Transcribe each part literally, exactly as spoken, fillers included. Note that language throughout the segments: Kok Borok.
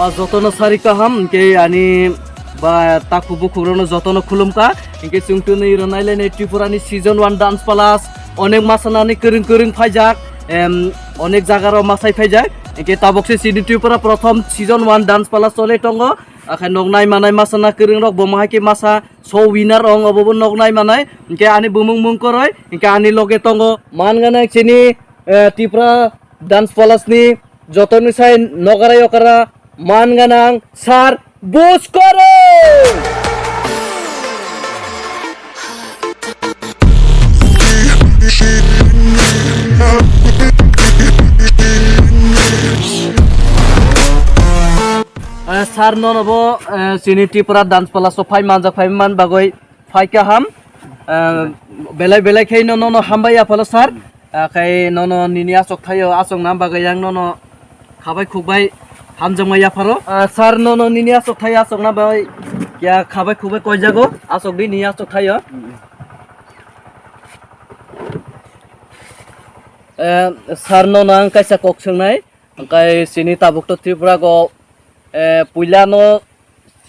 Ah, jotono sari kaham, hingke ani ba takhuk bukhukrokno jotono khulumkha. Hingke chwng twnwi rwnai lainai Tripurani season one dance plus, onek masanani kwrwng kwrwng phaijak, em, onek jagarok masai phaijak. Hingke tabok se chini Tripura prothom season one dance plus choli tongo. Akhai nok nai manai masana kwrwng rok bo mahai khe masa so winner ong obo bo nok nai manai. Hingke ani bumung mung koroi, hingke ani loge tongo. Man gana chini, eh, Tripura dance plus ni jotoni sai nokara yokara man ganang sar buskoro. Eh, sir, nono bo, eh, chini Tripura dance plus o phai manjak phai man bagwi phai kaham. Eh, belai belai khe no, nono hambai yaphalo sir. Eh, khai nono nini asok thaio, asok nam bagwi yang nono khabai khukbai hamjakma yapharo. Eh, sir, nono nini asok thaio, asok nam bagwi ya khabai khukbai koijago, asok di nini asok thaio. Eh, sir, nono ang kaisa kok swngnai, hwnkhe chini tabuk to Tripura go, eh, puila no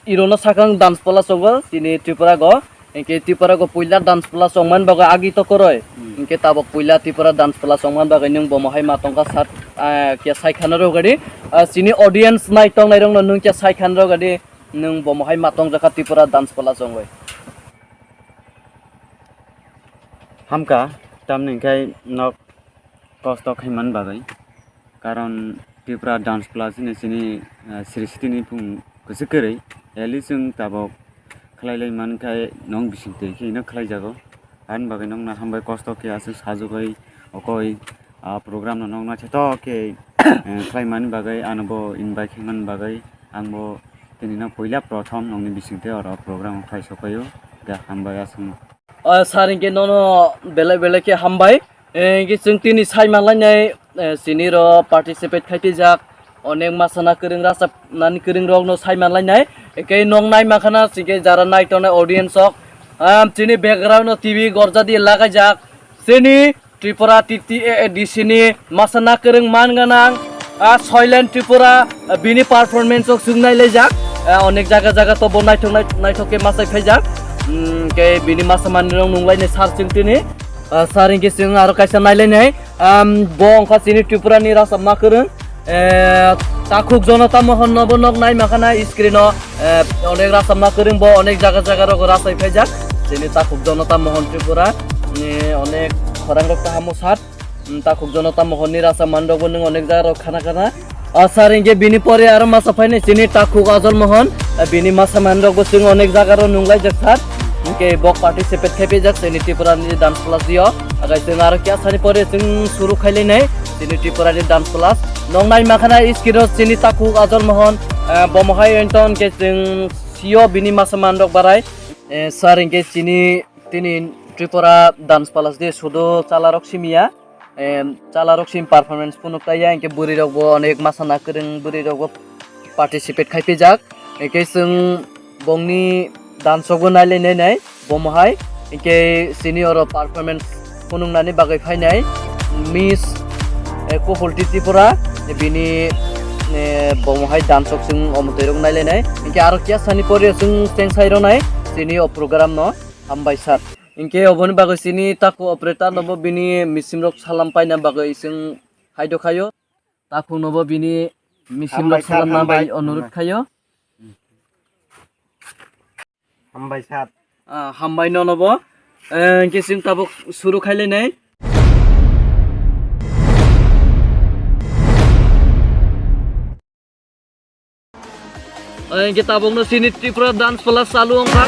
irono sakang dance pala chongo chini Tripura go. Hingke Tripura go puila dance pala chongmani bagwi agi to koroi. Hmm. Hingke tabok puila Tripura dance pala chongmani bagwi nwng bomo hai ma tongkha sat, ah, khe sai khana rw gadi. Ah, chini audience nai tongnai rokno nwng khe sai khana rw gadi nwng bomo hai ma tongjakha Tripura dance pala chongwi. Hamka, tamni hingke nok kosto khaimani bagwi. Karon Tripura Dance Plus hwnwi chini, ah, srishti ni phung kwchwk kwrwi. At least chwng tabok khlai lai man khai nong bising twi kheno khlai jago. Ani bagwi nokno hambai kosto khe aswk sajagwi okoi, ah, program no nokno naithotok khe, eh, khlai mani bagwi ano bo invite khai mani bagwi ang bo tini no puila prothom nokni bising twi oro program khlai sokoi o. Khe hambai aswkno. O sir, hingke nono belai belai khe hambai. Eh, hingke chwng tini sai manlainai, eh, chini ro participate khai twijak. Onek masana kwrwng rachap nani kwrwng rokno sai manlainai. Hingke nong nai mankha na, hingke jara nai tongnai audience rok. Am, chini background o T V gorja di lagaijak. Chini Tripura T T A A D C ni masa nakwrwng man gwnang, ah, Soilen Tripura, ah, bini performance o chwng nailaijak, ah, onek jaga jaga to bo naithok nai-, naithok khe masai phaijak. Hmm, khe bini masa manwirok nunglainai sir chwng tini. Ah, sir, hingke chwng aro kaisa nailainai. Am, bo wngkha chini Tripura ni rachapma kwrwng. Eh, takhuk Jonota Mohon no bo nok nai mankha na screen o, eh, onek rachapma kwrwng bo onek jaga jaga rogo rachai phaijak. Chini takhuk Jonota Mohon Tripura ni onek khorang rok kaham o sat. Mm, takhuk Jonota Mohon ni rachapmani rok bo nwng onek jaga rok khana khana. Ah, sir, hingke bini pore aro masa phainai chini takhuk Ajol Mohon. Ah, bini masa manwirok bo chwng onek jaga rok nunglaijak sir. Hingke bok participate khai phaijak chini Tripura ni dance class dio. Agai chwng aro kya sani pore chwng suru khailainai chini Tripura ni dance class. Nong nai mankha na screen o chini takhuk Ajol Mohon, eh, bomo hai enton ke chwng sio bini masa manwirok barai. Eh, sir, hingke chini tini Tripura dance class de sudu chalarok simiya. Em, chalarok sim performance phunuk taiya, hingke bwrwi rok bo onek masa nakwrwng bwrwi rok bo participate khai phaijak. Hingke chwng bongni dance rok bo nailai nainai bomo hai. Hingke chini oro performance phunuknani bagwi phainai Miss, eh, Kuhulti Tripura, bini, eh, bomo hai dance rok chwng omo twi rok nailainai. Hingke aro kya sani pore chwng cheng sai rwnai chini o program no. Hambai sir. Hingke oboni bagwi chini takhuk operator no bo bini misim rok salam paina bagwi chwng haido khayo. Takhuk no bo bini misim rok salam na bai onurut khayo. Hambai sir. Ah, hambai nono bo. Eh, hingke chwng tabuk suru khailainai. Hingke tabukno chini Tripura dance class chalu wngkha.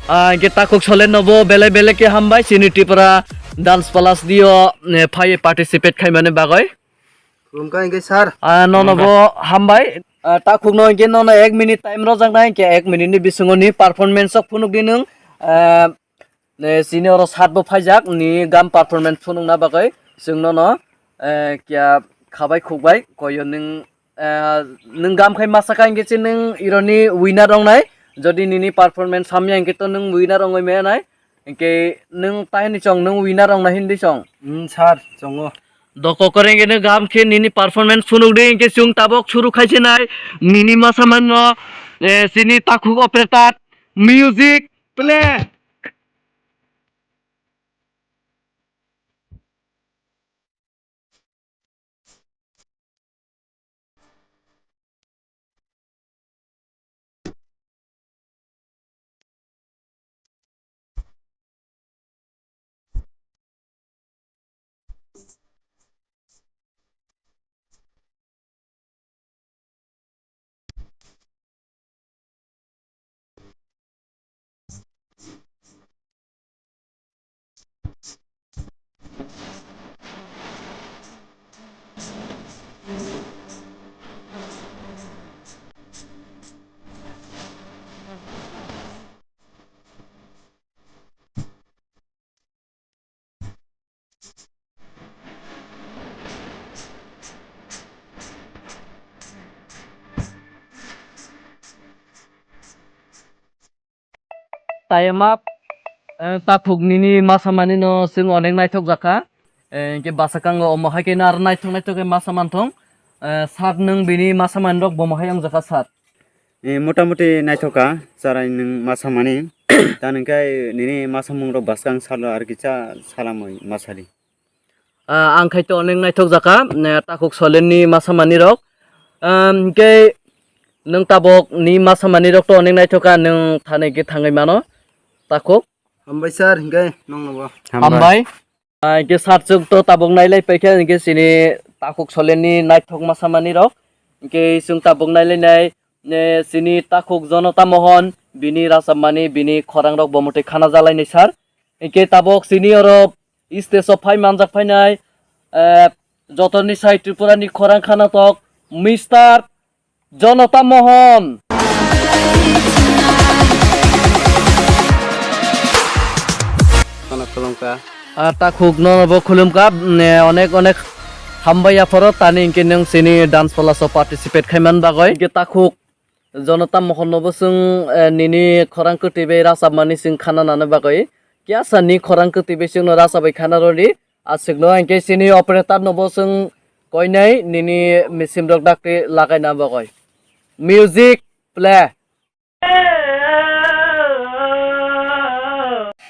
Ah, hingke takhuk Solen no bo belai belai khe hambai chini Tripura dance class dio, eh, phai participate khaimani bagwi. Khulumkha hingke sir. Ah, nono bo hambai. Ah, takhuk no hingke nono ek minute time rojak nai hingke ek minute ni bisingo ni performance sok phunuk di nwng. Ah, Ne, chini oro sat bo phaijak, ni gam performance phunukna bagwi chwng nono, eh, kya khabai khukbai koyo nwng, eh, nwng gam khai masa kha hingke se nwng ironi winner wngnai, jodi nini performance hamya hingke to nwng winner wngwi maya nai, Hinkhe nwng tahini chong, nwng winner wngna hindi chong? Hmm, sir, chongo. Doko koreng eno gam khe nini performance phunuk di, hinkhe chwng tabok suru khaise nai nini masa manno, eh, chini takhuk operator music play. Tayama, eh, takhuk nini masa mani no chwng onek naithok jakha. Eh, hinkhe bwswkango omo hai khe no aro naithok naithok khe masa manthong. Eh, sir nwng bini masa mani rok bomo hai wngjakha sir. Eh, motamuti naithok kha, chwrai nwng masa mani. Ta nwng khe nini masa mung rok bwskang salo ar kisa salamwi masa di. Ah, ang khai to onek naithok jakha, eh, takhuk solenni masa mani rok. Am, hinkhe nwng tabok ni masa mani rok to onek naithok kha, nwng thani khe thangwi mano takhuk. Hambai sir, hinkhe nongno bo. Hambai. Hambai. Ah, hinkhe sir chwng to tabok nailai paikha, hinkhe chini takhuk solenni naithok masa mani rok. Hinkhe chwng tabok nailainai, eh, chini takhuk Jonota Mohon, bini rachapmani, bini khorang rok bo mwtwi khana jalainai sir. Hinkhe tabok chini oro stage o phai manjak phainai, eh, jotoni sai Tripura ni khorang khana tok Mister Jonota Mohon. Khulumkha. Ah, takhuk no bo khulumkha, mm, eh, onek onek hambai aphoro tani hinkhe nwng chini dance pala o participate khaimani bagwi. Hinkhe takhuk Jonota Mohon no bo chwng, eh, nini khorang kwtwi bai rachapmani chwng khana nani bagwi. Kya sa ni khorang kwtwi bai chwngno rachapwi khana rwdi. Aswkno hinkhe chini operator no bo chwng koinai nini misim rok dakti lagaina bagwi. Music play.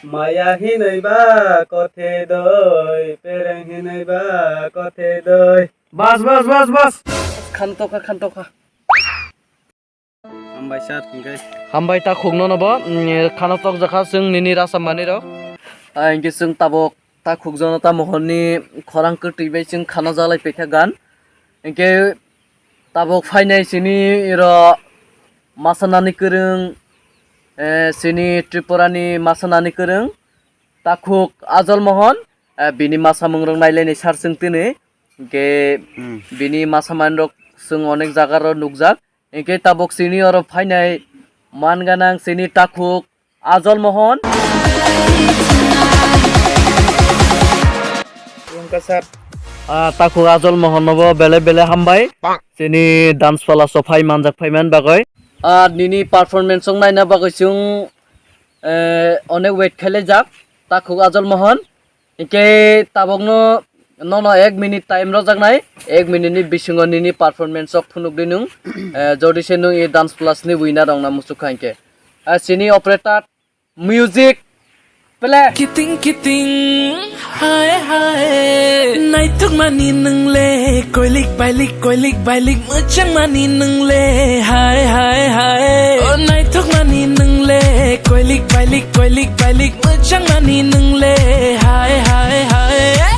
Maya hinwi ba kothe doi, pereng hinwi ba kothe doi. Bas, bas, bas, bas. Khan tokha, khan tokha. Hambai sir, hinkhe. Hambai takhuk no no bo, mm, khana tok jakha chwng nini rachapmani rok. Ah, hinkhe chwng tabok takhuk Jonota Mohon ni khorang kwtwi bai chwng khana jalai paikha gan. Hinkhe tabok phainai chini iro masa nani kwrwng, eh, chini Tripura ni masa nani kwrwng takhuk Ajol Mohon, eh, bini masa mung rok nailainai sir chwng tini. Hinkhe hmm, bini masa mani rok chwng onek jaga ro nukjak. Hinkhe tabok chini oro phainai man ganang chini takhuk Ajol Mohon. Khulumkha sir. Ah, takhuk Ajol Mohon no bo belai belai hambai. Chini dance pala o phai manjak phaimani bagwi. Ah, nini performance rok naina bagwi chwng, eh, onek wait khailai jak takhuk Ajol Mohon. Hinkhe tabokno nono ek minute time rwjaknai, ek minute ni bisingo nini performance rok phunukdi nwng, eh, jodi se nwng e dance plus ni winner wngna muchukha hinkhe. Ah, chini operator music play. Kiting kiting, hai hai. Naithok mani nwngle, koilik bailik, koilik bailik, mwchang mani nwngle, hai hai hai. O naithok mani nwngle, koilik bailik, koilik bailik, mwchang mani nwngle, hai hai hai.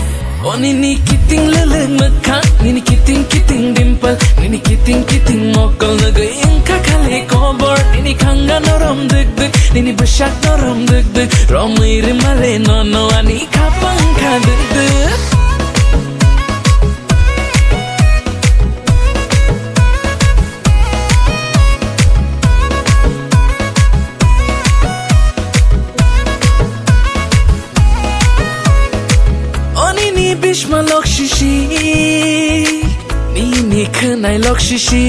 O nini kiting lwlwk mwkhang, nini kiting kiting dimple, nini kiting kiting mokol nugwi wngkha khali kobor, nini khanga norom dwk dwk, nini bwsak norom dwk dwk, romwi rwmale nono ani khapang kha dwk dwk. O nini bhisma lok sisi, nini khwnai lok sisi,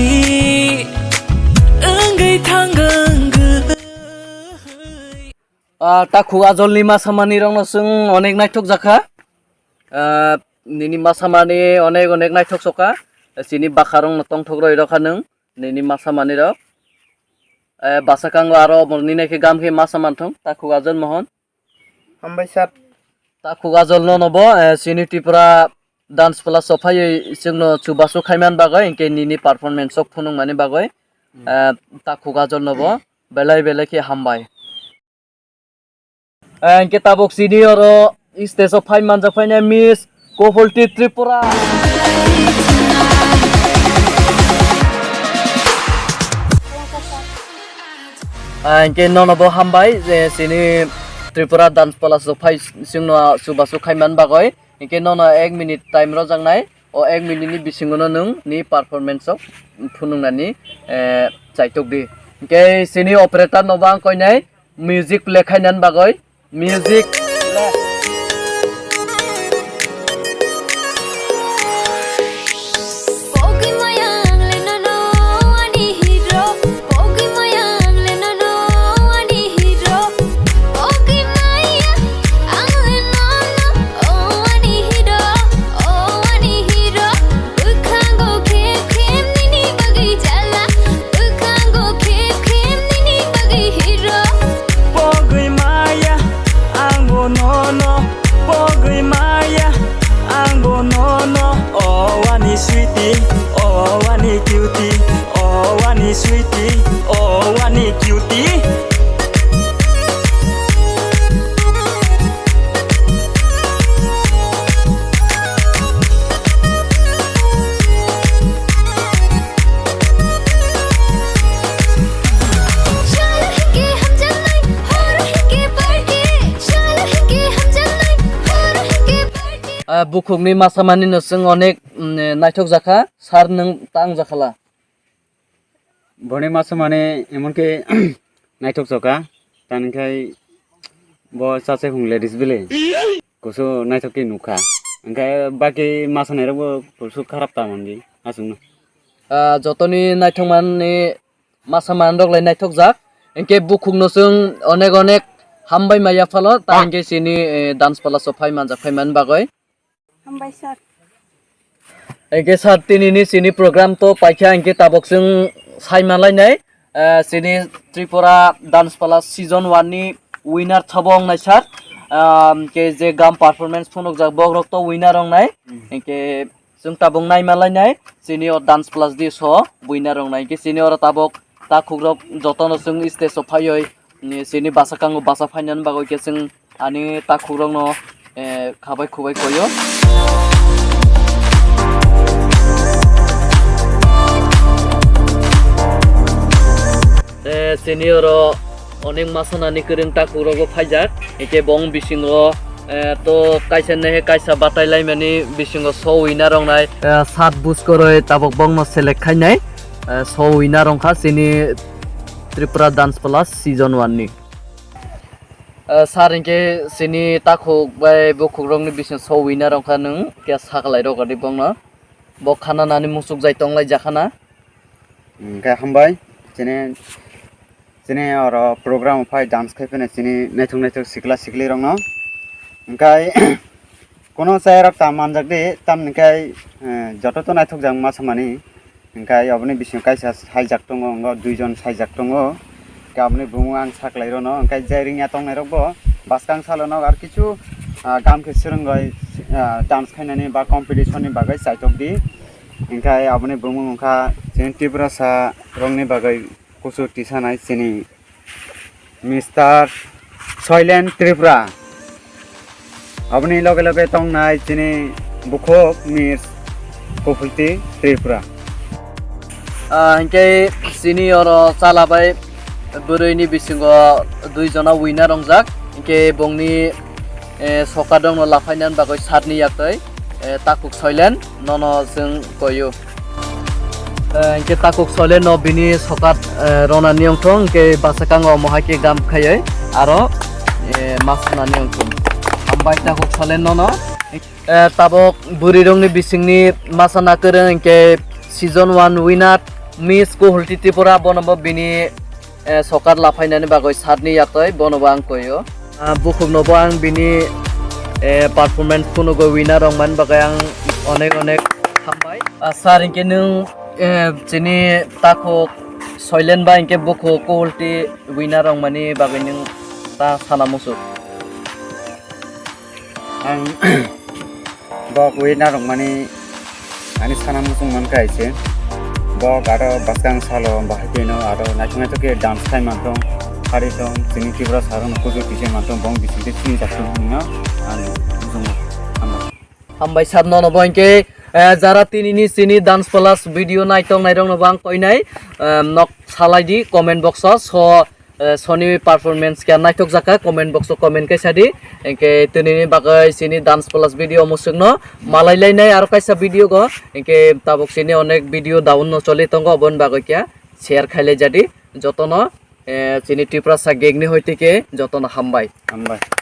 wngwi thangwng. Ah, takhuk ajolni masamanirokno chwng onek naithok jakha. Ah, nini masamani onek onek naithok sokha. Chini bakarokno tongthok roi rokha nwng. Nini masamanirok. Eh, bwswkango aro omo nini khe gam khe masaman thung. Takhuk ajol mohon. Hambai sir. Takhuk ajol nono bo, eh, chini Tripura Dance Plus o phaiwi chwngno chubachu khaiman bagwi, hinkhe nini performance o phunukmani bagwi, eh, takhuk ajol nobo belai belai khe hambai. Eh, hinkhe tabuk chini oro stage o phai manjak phainai Miss Koholti Tripura. Ah, hinkhe nono bo hambai je chini Tripura Dance Plus o phai chwngno chubachu khaiman bagwi. Hinkhe nono ek minute time rojaknai. O ek minute ni bisingo no nwng ni performance o phunuknani, eh, chaitok di. Hinkhe chini operator no bo ang koinai music play khainani bagwi. Music. Pogwi maya, ang bo nono. Pogwi maya, ang bo nono. O wani sweetie, o wani cutie, o wani sweetie, o wani cutie. Ah, bukhukni masamani no chwng onek, mm, naithok jakha, sir nwng tang jakhala. Boni masamani emonki naithok jakha, tani khai bo chachakhung ladies bile kusu naithok khe nukha, hinkhe baki masanai rok bo kusu kharap ta manbi aswkno. Ah, jotoni naithok mani masa manrok lai naithok jak. Hinkhe bukhukno chwng onek onek hambai maya phalo, ta hinkhe chini, eh, Dance Plus o phai manjak phaimani bagwi. Hambai sir. Hinkhe sir, tinini chini program to paikha, hinkhe tabok chwng sai manlainai, eh, chini Tripura Dance Plus season one ni winner thabo wngnai sir. Ah, hinkhe je gam performance phunukjak bokrok to winner wngnai. Hinkhe Chwng tabuk naima lainai, chini o Dance Plus di so buina rok nai khe chini oro tabuk takhukrok jotono chwng stage o phaiwi, ni chini bwswkango bwsa phainani bagwi khe chwng ani takhukrokno, eh, khabai khubai koio. Eh, chini oro onek masanani kwrwng takhukrokbo phaijak, hinkhe bong bisingo, eh, to kaisa naihe kaisa batai laimani bisingo so winner wngnai, eh, sat buj kwrwi tabuk bongno select khainai, eh, so winner wngkha chini Tripura Dance Plus season one ni. Eh, sir, hinkhe chini takhuk bai bukhukrokni bisingo so winner wngkha, nwng khe sakalairok di bongno, bo khana nani muchuk jai tonglai jakhana. Hwnkhe hambai, chini, chini oro program phai dance khai phano chini naithok naithok sikla sikli rokno. Hwnkhe kono chayarok ta manjak di, tamni khe, eh, joto to naithok jak ma samani. Hwnkhe aboni bisingo kaisa saijak tongo, wngkha duijon saijak tongo. Hwnkhe aboni bumung ang saklai rwno, hwnkhe je ringya tongnai rokbo bwskang salono ar kichu, ah, gam khe swrwngwi, ah, dance khainani ba competition ni bagwi chaitok di. Hwnkhe aboni bumung wngkha chini Tiprasa rokni bagwi kuchuk tisanai chini Mister Soilen Tripura. Aboni loge loge tongnai chini bukhuk Miss Kophulti Tripura. Ah, hinkhe chini oro chala bai bwrwini bisingo dui jona winner wngjak. Hinkhe bongni, eh, sokat rokno laphainani bagwi satni yaktwi, eh, takhuk Soilen nono chwng koio. Eh, hinkhe takhuk Soilen no bini sokat, eh, ronani wngthung, hinkhe bwswkango omo hai khe gam khaiwi aro, eh, ma sanani wngthung. Hambai takhuk Soilen nono. Eh, tabuk bwrwi rokni bisingni ma sana kwrwng hinkhe season one winner Miss Koholti Tripura, bono bo bini, eh, sokar laphainani bagwi sir ni yatwi bono bo ang koio. Ah, bukhuk no bo ang bini, eh, performance kunugo winner rok man bagwi ang onek onek hambai. Ah, sir, hinkhe nwng, eh, chini takhuk Soilen ba hinkhe bukhuk quality winner rok mani bagwi nwng ta sana muchuk. Ang bok winner rok mani ani sana muchung mankha aise. Bok aro bwskang salo bahai keno aro naithok naithok khe dance khai mantong, hari tong, chini Tripura sir no kuju tise mantong, bong bising tei chini jatung wngno ang muchungo. Hambai. Hambai sir, nono bo hinkhe, eh, jara tini ni chini Dance Plus video naithok nairok no bo ang koinai, eh, nok salai di comment box o. So, eh, Sony performance khe naithok jakha, comment box o comment kaisa di. Hinkhe tini ni bagwi chini Dance Plus video muchung no malai lainai aro kaisa video go. Hinkhe tabuk chini onek video down no choli tongo, oboni bagwi khe share khailai jadi jotono, eh, chini Tiprasa gang ni hoite khe jotono hambai. Hambai.